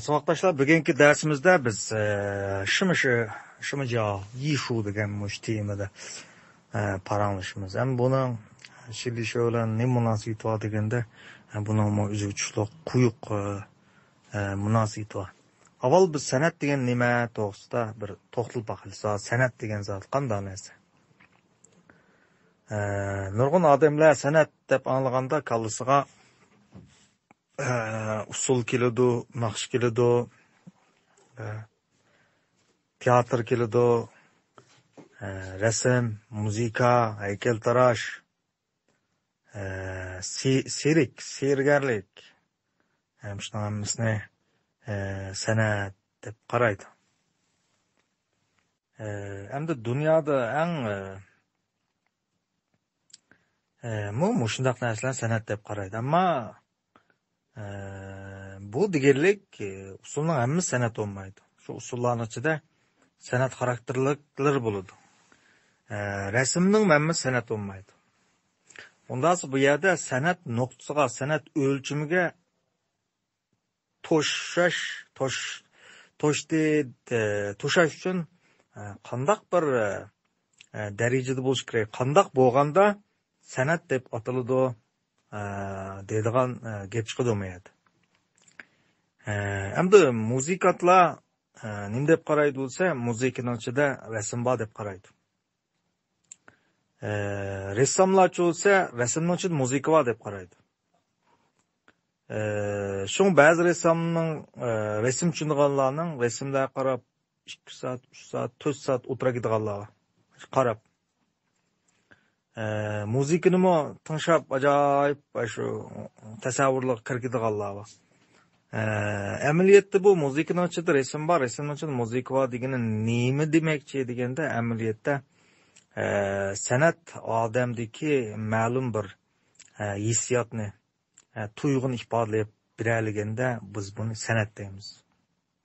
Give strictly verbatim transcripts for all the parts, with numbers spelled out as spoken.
ساۋاقداشلار، بۈگۈنكى دەرسىمىزدە بىز، ئە، شىمىشى، شىمىجياۋ يىشۇ دېگەن مۇشۇ تېمىدا، ئە، پاراڭلىشىمىز. ھەم بۇنىڭ شىلىشى بىلەن نېمە مۇناسىۋىتى بار دېگەندە، ئە، بۇنىڭمۇ ئۈزۈل چۈشلۈك قويۇق، ئە، ئە، مۇناسىۋىتى بار. ئاۋۋال بىز سەنئەت دېگەن نېمە توغرىسىدا بىر توختىلىپ باقايلى. سەنئەت دېگەن زات قانداق نەرسە؟ ئە، نۇرغۇن ئادەملەر سەنئەت دەپ ئاڭلىغاندا كاللىسىغا، ئە، ئۇسسۇل كېلىدۇ، ناخشا كېلىدۇ، ئە، تىياتىر كېلىدۇ، ئە، رەسىم، مۇزىكا، ھەيكەلتىراش، ئە، سى-، سېرك، سېھىرگەرلىك، ھەم شۇنىڭ ھەممىسىنى، ئە، سەنئەت دەپ قارايدۇ. ئە، ئەمدى دۇنيادا ئەڭ، ئە، ئە، مۇ-، مۇشۇنداق نەرسىلەرنى سەنئەت دەپ قارايدۇ. ئەمما، ئە، بۇ دېگەنلىك، ئە، ئۇسسۇلنىڭ ھەممىسى سەنئەت بولمايدۇ. شۇ ئۇسسۇللارنىڭ ئىچىدە سەنئەت خاراكتېرلىكلىرى بولىدۇ. ئە، رەسىمنىڭ ھەممىسى سەنئەت بولمايدۇ. ئۇنداقسا بۇ يەردە سەنئەت نۇقتىسىغا، سەنئەت ئۆلچىمىگە توشاش، توش-، توشتى، ئە، توشاش ئۈچۈن، ئە، قانداق بىر، ئە، ئە، دەرىجىدە بولۇشى كېرەك. قانداق بولغاندا سەنئەت دەپ ئاتىلىدۇ، ئە، دەيدىغان، ئە، گەپ چىقىدۇ بۇ يەردە. ئە، ئەمدى مۇزىكانتلار، ئە، نېمە دەپ قارايدۇ دېسە، مۇزىكىنىڭ ئىچىدە رەسىم بار دەپ قارايدۇ. ئە، رەسساملارچۇ دېسە، رەسىمنىڭ ئىچىدە مۇزىكا بار دەپ قارايدۇ. ئە، شۇڭا بەزى رەسسامنىڭ، ئە، رەسىم چۈشىنىدىغانلارنىڭ رەسىملەرگە قاراپ، ئىككى سائەت، ئۈچ سائەت، تۆت سائەت ئولتۇرا كېتىدىغانلار بار. قاراپ. ئە، مۇزىكىنىمۇ تىڭشاپ، ئاجايىپ، شۇ تەسەۋۋۇرلارغا كىرىپ كېتىدىغانلار بار. ئە، ئەمەلىيەتتە بۇ مۇزىكىنىڭ ئىچىدە رەسىم بار، رەسىمنىڭ ئىچىدە مۇزىكا بار دېگىنى نېمە دېمەكچى دېگەندە، ئەمەلىيەتتە، ئە، سەنئەت ئادەمدىكى مەلۇم بىر، ئە، ھېسسىياتنى، ئە، تۇيغۇنى ئىپادىلەپ بېرەلىگەندە، بىز بۇنى سەنئەت دەيمىز.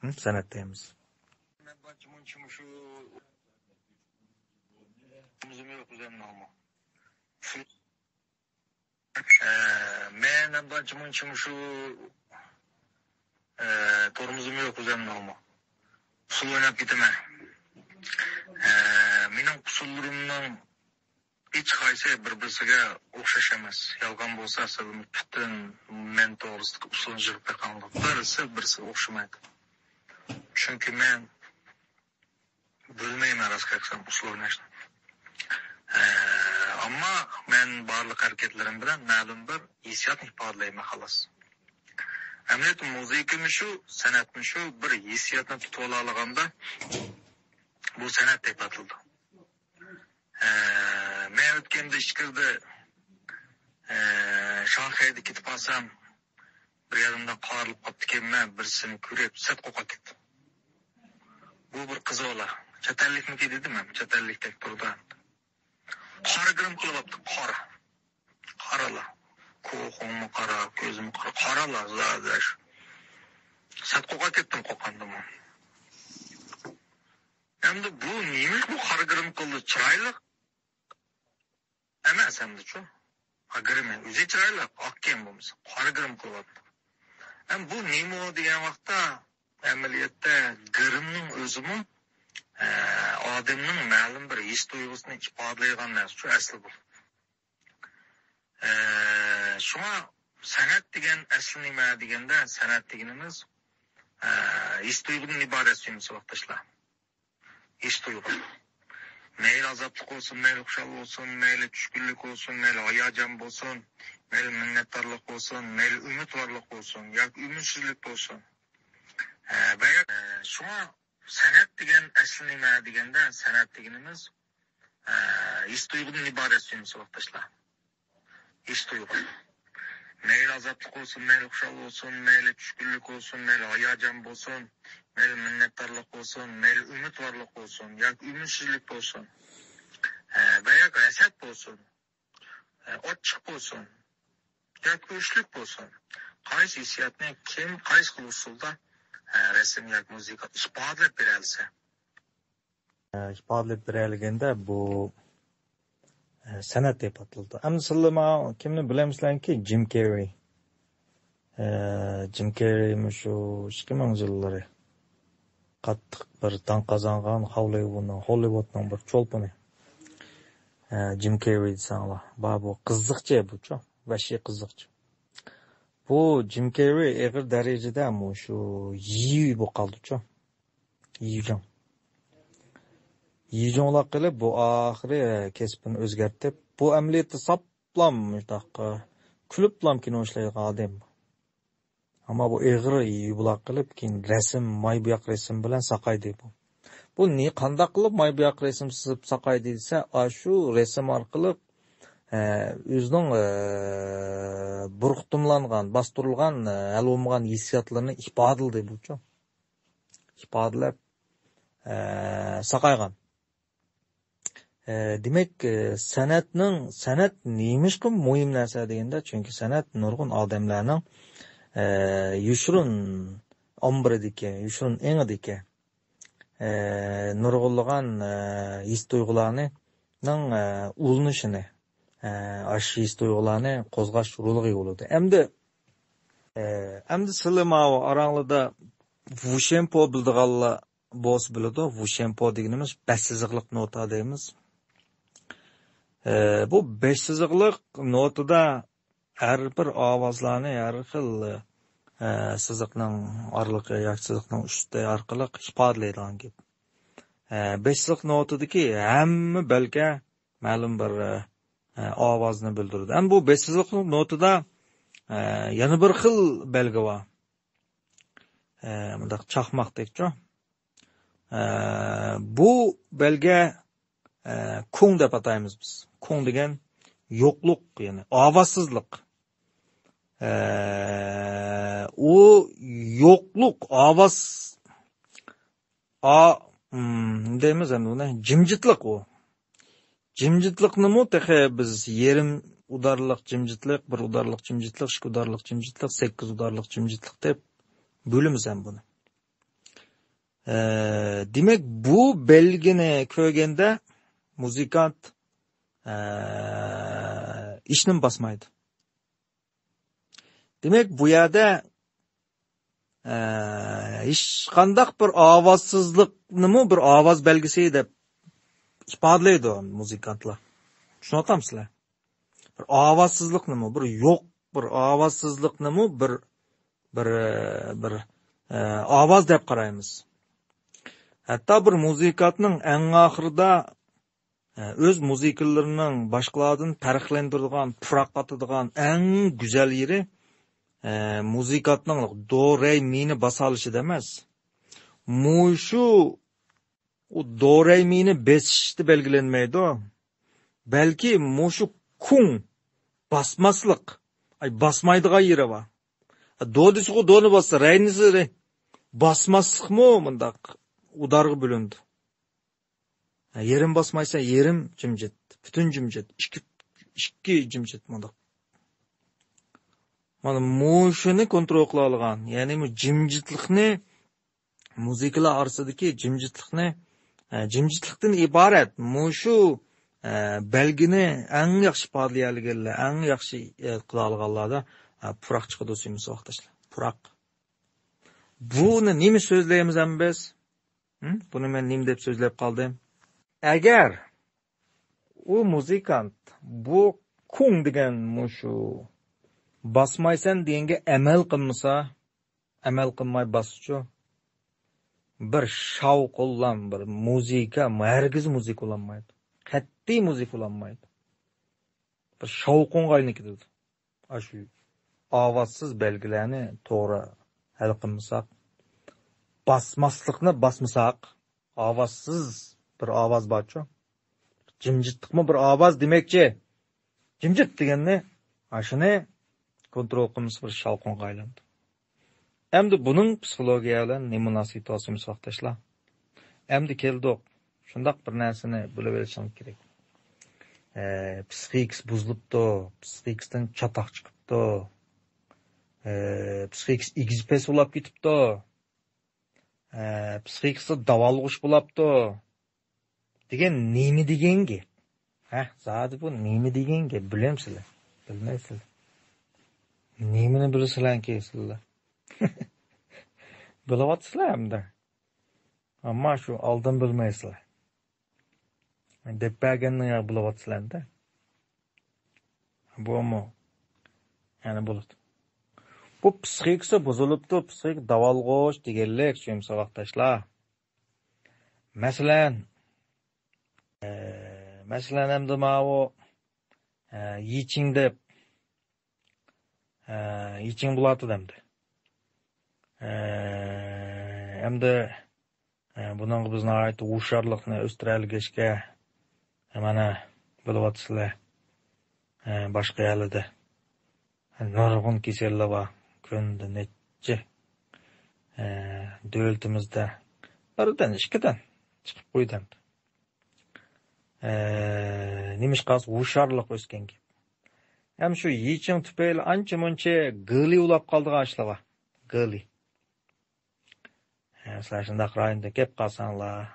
ھە، سەنئەت دەيمىز. ئە، مەن ئەمدى ئانچە-مۇنچە مۇشۇ، ئە، تورمۇزۇم يوق ئۆزۈمنىڭمۇ. ئۇسسۇل ئويناپ كېتىمەن. ئە، مېنىڭ ئۇسسۇللىرىمنىڭ ھېچقايسى بىر-بىرسىگە ئوخشاش ئەمەس. يالغان بولسا، سىلىمۇ پۈتۈن مەن توغرىسىدىكى ئۇسسۇلنى يىغىپ بېقىڭلار. بىرسى بىرسىگە ئوخشىمايدۇ. چۈنكى مەن بىلمەيمەن، راست ئېيتسام، ئۇسسۇل ئويناشنى. ئە، ئەمما مەن بارلىق ھەرىكەتلىرىم بىلەن مەلۇم بىر ھېسسىياتنى ئىپادىلەيمەن، خالاس. ئەمەلىيەتتە مۇزىكىمۇ شۇ، سەنئەتمۇ شۇ، بىر ھېسسىياتنى تۇتۇۋالالىغاندا، بۇ سەنئەت دەپ ئاتىلىدۇ. ئە، مەن ئۆتكەندە ئىچكىرىدە، ئە، شاڭخەيدە كېتىپ قالسام، بىر يېرىمدە قارىلىپ قاپتىكەنمەن، بىرسىنى كۆرۈپ، سەت قورقۇپ كەتتىم. بۇ بىر قىز بالا. چەت ئەللىكمىكى دېدىم مەن، چەت ئەللىكتەك تۇرىدۇ. قارا گىرىم قىلىۋاپتۇ، قارا. قارالا. كوخۇڭمۇ قارا، كۆزۈممۇ قارا. قارالا، زادى شۇ. سەت قورقۇپ كەتتىم قورققاندىمۇ. ئەمدى بۇ نېمە بۇ قارا گىرىم قىلدى؟ چىرايلىق ئەمەس ئەمدىچۇ. ھا، گىرىمى ئۆزى چىرايلىق، ئاقكەن بولمىسا، قارا گىرىم قىلىۋاپتۇ. ئەمما بۇ نېمە دېگەن ۋاقىتتا، ئەمەلىيەتتە گىرىمنىڭ ئۆزىمۇ، ئە، ئادەمنىڭ مەلۇم بىر ھېس تۇيغۇسىنى ئىپادىلەيدىغان نەرسىچۇ ئەسلى بۇ. ئە، شۇڭا سەنئەت دېگەن ئەسلى نېمە دېگەندە، سەنئەت دېگىنىمىز، ئە، ھېس تۇيغۇدىن ئىبارەت سۆيمىسى ۋاقىتداشلار. ھېس تۇيغۇ. مەيلى ئازابلىق بولسۇن، مەيلى خۇشال بولسۇن، مەيلى چۈشكۈنلۈك بولسۇن، مەيلى ھاياجان بولسۇن، مەيلى مىننەتدارلىق بولسۇن، مەيلى ئۈمىدۋارلىق بولسۇن ياكى ئۈمىدسىزلىك بولسۇن. ئە، ۋە يا-، ئە، شۇڭا سەنئەت دېگەن ئەسلى نېمە دېگەندە، سەنئەت دېگىنىمىز، ئە، ھېس تۇيغۇدىن ئىبارەت سۆيمىسى ۋاقىتداشلار. ھېس تۇيغۇ. مەيلى ئازابلىق بولسۇن، مەيلى خۇشال بولسۇن، مەيلى چۈشكۈنلۈك بولسۇن، مەيلى ھاياجان بولسۇن، مەيلى مىننەتدارلىق بولسۇن، مەيلى ئۈمىدۋارلىق بولسۇن ياكى ئۈمىدسىزلىك بولسۇن، ئە، ۋە ياكى ھەسەت بولسۇن، ئە، ئاچچىق بولسۇن ياكى ئۆچلۈك بولسۇن، قايسى ھېسسىياتنى كىم قايسى خىل ئۇسۇلدا، ئە، رەسىم ياكى مۇزىكا ئىپادىلەپ بېرەلىسە. ئىپادىلەپ بېرەلىگەندە بۇ، ئە، سەنئەت دەپ ئاتىلىدۇ. ئەمدى سىلەر ماڭا كىمنى بىلەمسىلەركى؟ جىم كېررى. ئە، جىم كېررى مۇشۇ ئىككى مىڭ يىللىرى قاتتىق بىر داڭ قازانغان، ھوللىۋۇدنىڭ، ھوللىۋۇدنىڭ بىر چولپىنى. ئە، جىم كېررى دېسەڭلار. بار بۇ قىزىقچى بۇچۇ. ۋەھشىي قىزىقچى. بۇ جىم كېررى ئېغىر دەرىجىدە مۇشۇ يىي بولۇپ قالدىچۇ. يىجۇڭ. يىجۇڭلار قىلىپ، بۇ ئاخىرى كەسپىنى ئۆزگەرتىپ، بۇ ئەمەلىيەتتە ساپلام مۇشۇنداق، كۈلۈپلام كىنو ئىشلەيدىغان ئادەم. ئەمما بۇ ئېغىر يۇبۇلاق قىلىپ، كېيىن رەسىم، ماي بوياق رەسىم بىلەن ساقايدى بۇ. بۇ نى-، قانداق قىلىپ ماي بوياق رەسىم سىزىپ ساقايدى دېسە، ئاشۇ رەسىم ئارقىلىق، ئە، ئۆزىنىڭ، ئە، بۇرقۇتۇملانغان، باستۇرۇلغان، ئە، ھەل بولمىغان ھېسسىياتلىرىنى ئىپادىلىدى بۇچۇ. ئىپادىلەپ، ئە، ساقايغان. ئە، دېمەك، ئە، سەنئەتنىڭ، سەنئەت نېمىشقا مۇھىم نەرسە دېگەندە، چۈنكى سەنئەت نۇرغۇن ئادەملەرنىڭ، ئە، يوشۇرۇن ئامبىرىدىكى، يوشۇرۇن ئېڭىدىكى، ئە، نۇرغۇنلىغان، ئە، ھېس تۇيغۇلارنىڭ، ئە، ئۇلىنىشىنى، ئە، ئاشۇ ھېس تۇيغۇلارنى قوزغاش رولىغا ئىگە بولىدۇ. ئەمدى، ئە، ئەمدى سىلى ماۋۇ ئاراڭلىدا ۋۇشېنپو بىلىدىغانلار بولسا بىلىدۇ. ۋۇشېنپو دېگىنىمىز بەش سىزىقلىق نوتا دەيمىز. ئە، بۇ بەش سىزىقلىق نوتىدا ھەر بىر ئاۋازلارنى ھەر خىل، ئە، سىزىقنىڭ ئارىلىقى ياكى سىزىقنىڭ ئۈستى ئارقىلىق ئىپادىلەيدىغان گەپ. ئە، بەش سىزىق نوتىدىكى ھەممە بەلگە مەلۇم بىر، ئە، ئاۋازنى بىلدۈرىدۇ. ئەمما بۇ بەش سىزىق نوتىدا، ئە، يەنە بىر خىل بەلگە بار. ئە، مۇنداق چاقماقتەكچۇ. ئە، بۇ بەلگە، ئە، كۇڭ دەپ ئاتايمىز بىز. كۇڭ دېگەن يوقلۇق، يەنى ئاۋازسىزلىق. ئە، ئۇ يوقلۇق، ئاۋاز، ئا-، ئىم، دەيمىز ئەمدى بۇنى. جىمجىتلىق ئۇ. جىمجىتلىقنىمۇ تېخى بىز يېرىم ئۇدارلىق جىمجىتلىق، بىر ئۇدارلىق جىمجىتلىق، ئىككى ئۇدارلىق جىمجىتلىق، سەككىز ئۇدارلىق جىمجىتلىق دەپ بۆلىمىز ھەم بۇنى. ئە، دېمەك، بۇ بەلگىنى كۆرگەندە مۇزىكانت، ئە، ھېچنېمە باسمايدۇ. دېمەك، بۇ يەردە، ئە، ھېچقانداق بىر ئاۋازسىزلىقنىمۇ بىر ئاۋاز بەلگىسى دەپ ئىپادىلەيدۇ مۇزىكانتلار. چۈشىنىۋاتامسىلەر؟ بىر ئاۋازسىزلىقنىمۇ، بىر يوق، بىر ئاۋازسىزلىقنىمۇ بىر، بىر، بىر، ئە، ئاۋاز دەپ قارايمىز. ھەتتا بىر مۇزىكانتنىڭ ئەڭ ئاخىرىدا، ئە، ئۆز مۇزىكىلىرىنىڭ باشقىلاردىن پەرقلەندۈرىدىغان، پۇراق ئاتىدىغان ئەڭ گۈزەل يېرى، ئە، مۇزىكانتنىڭ دو، رەي، مىنى باسالىشىدا ئەمەس. مۇشۇ ئۇ دو، رەي، مىنى بېسىشتا بەلگىلەنمەيدۇ. بەلكى مۇشۇ كۇڭ باسماسلىق، ئاي، باسمايدىغان يېرى بار. دو دېسىغۇ دونى باسسا، رەينى دېسە رەي. باسماسلىقمۇ مۇنداق ئۇدارغا بۆلۈنىدۇ. يېرىم باسمايسەن، يېرىم جىمجىت، پۈتۈن جىمجىت، ئىككى، ئىككى جىمجىت مۇنداق. مانا مۇشۇنى كونترول قىلالىغان، يەنى بۇ جىمجىتلىقنى، مۇزىكىلار ئارىسىدىكى جىمجىتلىقنى، ئە، جىمجىتلىقتىن ئىبارەت مۇشۇ، ئە، بەلگىنى ئەڭ ياخشى ئىپادىلىيەلىگەنلەر، ئەڭ ياخشى، ئە، قىلالىغانلاردا، ئە، پۇراق چىقىدۇ سۆيمىسى ۋاقىتداشلار. پۇراق. بۇنى نېمە سۆزلەيمىز ئەمدى بىز؟ ھىم؟ بۇنى مەن نېمە دەپ سۆزلەپ قالدىم؟ ئەگەر ئۇ مۇزىكانت بۇ كۇڭ دېگەن مۇشۇ باسمايسەن دېگەنگە ئەمەل قىلمىسا، ئەمەل قىلماي باسسىچۇ، بىر شاۋقۇنلام، بىر مۇزىكا، ھەرگىز مۇزىكا بولالمايدۇ. قەتئىي مۇزىكا بولالمايدۇ. بىر شاۋقۇنغا ئايلىنىپ كېتىدۇ. ئاشۇ ئاۋازسىز بەلگىلەرنى توغرا ھەل قىلمىساق، باسماسلىقنى باسمىساق، ئاۋازسىز بىر ئاۋاز بارچۇ. جىمجىتلىقمۇ بىر ئاۋاز دېمەكچى. جىمجىت دېگەننى، ئاشۇنى كونترول قىلمىسا بىر شاۋقۇنغا ئايلىنىدۇ. ئەمدى بۇنىڭ پسىخولوگىيە بىلەن نېمە مۇناسىۋىتى بار سۆيمىسى ۋاقىتداشلار؟ ئەمدى كەلدۇق. شۇنداق بىر نەرسىنى بىلىۋېلىشىڭ كېرەك. ئە، پسىخىكىسى بۇزۇلۇپتۇ، پسىخىكىسىدىن چاتاق چىقىپتۇ، ئە، پسىخىكىسى ئېگىز پەس بولاپ كېتىپتۇ، ئە، پسىخىكىسىدا داۋالغۇش بولاپتۇ دېگەن نېمە دېگەن گەپ؟ ھە، زادى بۇ نېمە دېگەن گەپ؟ بىلەمسىلەر؟ بىلمەيسىلەر. نېمىنى بىلىسىلەركى سىلەر؟ بىلىۋاتىسىلەر ئەمدى. ئەمما شۇ ئالدىن بىلمەيسىلەر. دەپ بەرگەننى يا بىلىۋاتىسىلەر ئەمدى. بۇمۇ. يەنە بولىدۇ. بۇ پسىخىكىسى بۇزۇلۇپتۇ، پسىخىك داۋالغۇش دېگەنلىك، سۆيۈملۈك ساۋاقداشلار. مەسىلەن، ئە، مەسىلەن، ئەمدى ماۋۇ، ئە، يىچىڭ دەپ، ئە، يىچىڭ بولاتىدۇ ئەمدى. ئە، ئەمدى، ئە، بۇنىڭغا بىز ناھايىتى ھوشيارلىقنى ئۆستۈرەلىگەچكە، مانا، بىلىۋاتىسىلەر، ئە، باشقا يەرلەردە نۇرغۇن كېسەللەر بار. كۈندە نەچچە، ئە، دۆلىتىمىزدە بىردىن، ئىككىدىن چىقىپ قويدى ئەمدى. ئە، نېمىشقا ھوشيارلىق ئۆسكەن گەپ. ھەم شۇ يىچىڭ تۈپەيلى ئانچە مۇنچە گېلى ئۇلاپ قالىدىغان ئىشلار بار. گېلى. ئە، سىلەر شۇنداق رايوندا كەپ قالساڭلار،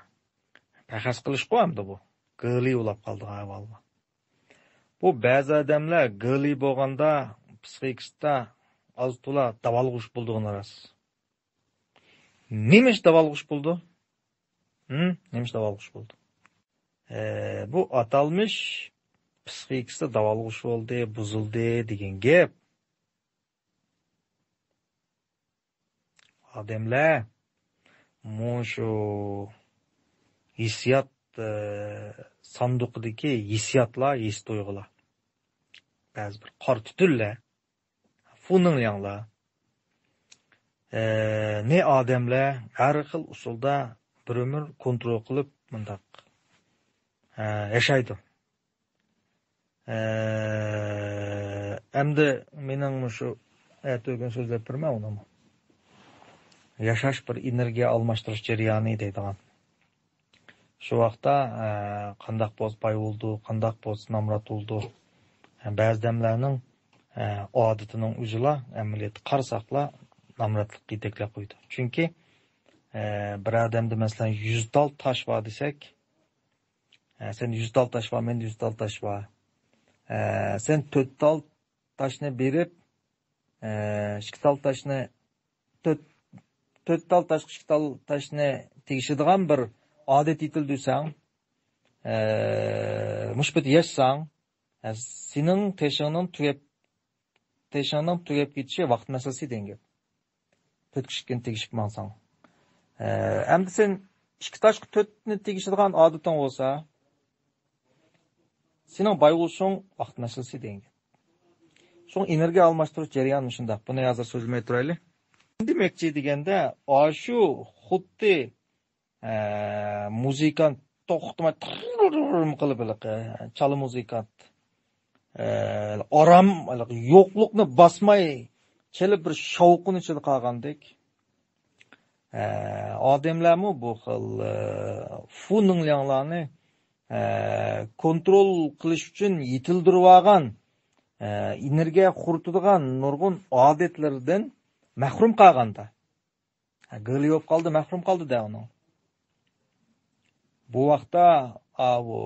پەخەس قىلىشقۇ ئەمدى بۇ. گېلى ئۇلاپ قالىدىغان ئەھۋال بار. بۇ بەزى ئادەملەر گېلى بولغاندا پسىخىكىسىدا ئاز تولا داۋالغۇش بولىدىغىنى راست. نېمە ئىش داۋالغۇش بولىدۇ؟ ھىم؟ نېمە ئىش داۋالغۇش بولىدۇ؟ ئە، بۇ ئاتالمىش پسىخىكىسىدا داۋالغۇش بولدى، بۇزۇلدى دېگەن گەپ. ئادەملەر مۇشۇ ھېسسىيات، ئە، ساندۇقىدىكى ھېسسىياتلار، ھېس تۇيغۇلار، بەزى بىر قارا تۈتۈنلەر، فۇنىڭلياڭلار، ئە، نى ئادەملەر ھەر خىل ئۇسۇلدا بىر ئۆمۈر كونترول قىلىپ مۇنداق، ئە، ياشايدۇ. ئە، ئەمدى مېنىڭ مۇشۇ ئەتىگۈن سۆزلەپ بېرىمەن ئۇنىمۇ. ياشاش بىر ئېنېرگىيە ئالماشتۇرۇش جەريانى دەيدىغان. شۇ ۋاقىتتا، ئە، قانداق بولسا باي بولىدۇ، قانداق بولسا نامرات بولىدۇ. بەزى ئادەملەرنىڭ، ئە، ئادىتىنىڭ ئۆزىلا، ئەمەلىيەتتە قارىساقلا، نامراتلىققا يېتەكلەپ قويىدۇ. چۈنكى، ئە، بىر ئادەمدە، مەسىلەن، يۈز تال تاش بار دېسەك، ئە، سەن يۈز تال تاش بار، مەندە يۈز تال تاش بار. ئە، سەن تۆت تال تاشنى بېرىپ، ئە، ئىككى تال تاشنى، تۆت، تۆت تال تاشقا ئىككى تال تاشنى تېگىشىدىغان بىر ئادەت يېتىلدۈرسەڭ، ئە، مۇشۇ پېتى ياشىساڭ، ئە، سېنىڭ تېشىڭنىڭ تۈگەپ، تېشىڭنىڭ تۈگەپ كېتىشى ۋاقىت مەسىلىسى دېگەن گەپ. تۆت كىشىكىنى تېگىشىپ ماڭساڭ. ئە، ئەمدى سەن ئىككى تاشقا تۆتنى تېگىشىدىغان ئادىتىڭ بولسا، سېنىڭ باي بولۇشۇڭ ۋاقىت مەسىلىسى دېگەن گەپ. شۇڭا ئېنېرگىيە ئالماشتۇرۇش جەريانى شۇنداق. بۇنى ھازىر سۆزلىمەي تۇرايلى. دېمەكچى دېگەندە، ئاشۇ خۇددى، ئە، مۇزىكانت توختىماي تىرررررم قىلىپ، ھېلىقى چالا مۇزىكانت، ئە، ئارام، ھېلىقى يوقلۇقنى باسماي چېلىپ بىر شاۋقۇن ئىچىدە قالغاندەك. ئە، ئادەملەرمۇ بۇ خىل، ئە، فۇنىڭلياڭلارنى، ئە، كونترول قىلىش ئۈچۈن يېتىلدۈرۈۋالغان، ئە، ئېنېرگىيە خورىتىدىغان نۇرغۇن ئادەتلىرىدىن مەھرۇم قالغاندا. ھە، گېلى بولۇپ قالدى، مەھرۇم قالدى دە ئۇنىڭ. بۇ ۋاقىتتا، ئاۋۇ،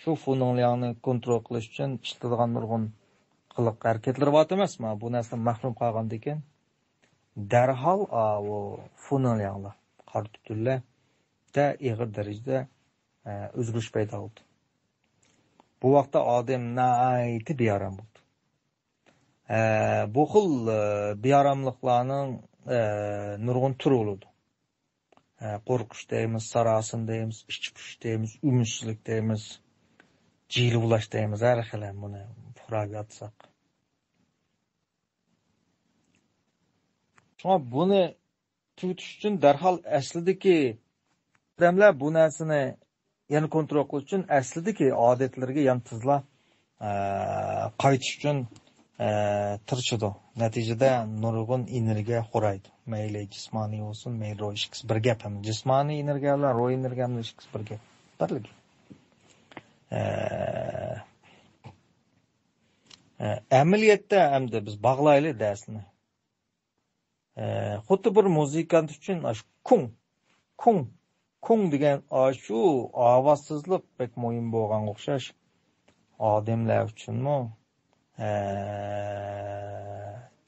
شۇ فۇنىڭلياڭنى كونترول قىلىش ئۈچۈن ئىشلىتىدىغان نۇرغۇن قىلىق ھەرىكەتلىرى بار ئەمەسمۇ؟ بۇ نەرسىدىن مەھرۇم قالغاندىكىن، دەرھال، ئاۋۇ، فۇنىڭلياڭلار، قارا تۈتۈنلەردە ئېغىر دەرىجىدە، ئە، ئۆزگىرىش پەيدا بولدى. بۇ ۋاقىتتا ئادەم ناھايىتى بىئارام بولدى. ئە، بۇ خىل، ئە، بىئاراملىقلارنىڭ، ئە، نۇرغۇن تۈرى بولىدۇ. ئە، قورقۇش دەيمىز، ساراسىمە دەيمىز، ئىچ پۇش دەيمىز، ئۈمىدسىزلىك دەيمىز، جىلۋىلاش دەيمىز، ھەر خىل بۇنى پۇقراگە ئاتىساق. شۇڭا بۇنى تۈگىتىش ئۈچۈن دەرھال ئەسلىدىكى ئادەملەر بۇ نەرسىنى يەنە كونترول قىلىش ئۈچۈن ئەسلىدىكى ئادەتلىرىگە يەنە تېزلا، ئە، قايتىش ئۈچۈن، ئە، تىرىشىدۇ. نەتىجىدە نۇرغۇن ئېنېرگىيە خورايدۇ. مەيلى جىسمانىي بولسۇن، مەيلى روھىي، ئىككىسى بىر گەپ ھەم. جىسمانىي ئېنېرگىيە بىلەن روھىي ئېنېرگىيە ھەم ئىككىسى بىر گەپ. بىرلىك. ئە، ئە، ئەمەلىيەتتە ئەمدى بىز باغلايلى دەرسنى. ئە، خۇددى بىر مۇزىكانت ئۈچۈن ئاشۇ كۇڭ، كۇڭ، كۇڭ دېگەن ئاشۇ ئاۋازسىزلىق بەك مۇھىم بولغانغا ئوخشاش، ئادەملەر ئۈچۈنمۇ ئە،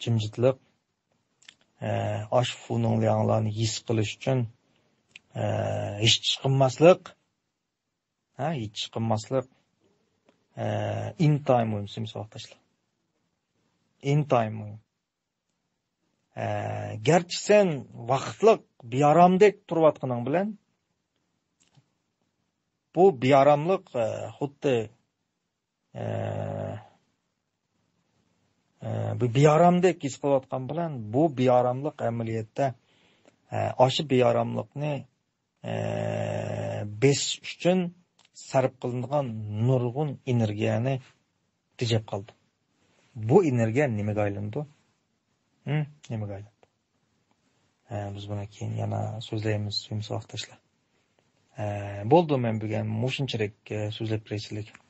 جىمجىتلىق، ئە، ئاشۇ فۇنىڭ لياڭلارنى ھېس قىلىش ئۈچۈن، ئە، ھېچ ئىش قىلماسلىق. ھە، ھېچ ئىش قىلماسلىق. ئە، ئىنتايىن مۇھىم، سۆيۈملۈك ساۋاقداشلار. ئىنتايىن مۇھىم. ئە، گەرچە سەن ۋاقىتلىق بىئارامدەك تۇرۇۋاتقىنىڭ بىلەن، بۇ بىئاراملىق، ئە، خۇددى، ئە، ئە، بۇ بىئارامدەك ھېس قىلىۋاتقان بىلەن، بۇ بىئاراملىق ئەمەلىيەتتە، ئە، ئاشۇ بىئاراملىقنى، ئە، بېسىش ئۈچۈن سەرپ قىلىنىدىغان نۇرغۇن ئېنېرگىيەنى تېجەپ قالىدۇ. بۇ ئېنېرگىيە نېمىگە ئايلىنىدۇ؟ ھە؟ نېمىگە ئايلىنىدۇ؟ ھە، بىز بۇنى كېيىن يەنە سۆزلەيمىز، سۆيۈملۈك ساۋاقداشلار. ھە، بولدى، مەن بۈگۈن مۇشۇنچىلىك، ئە، سۆزلەپ بېرەي سىلەرگە.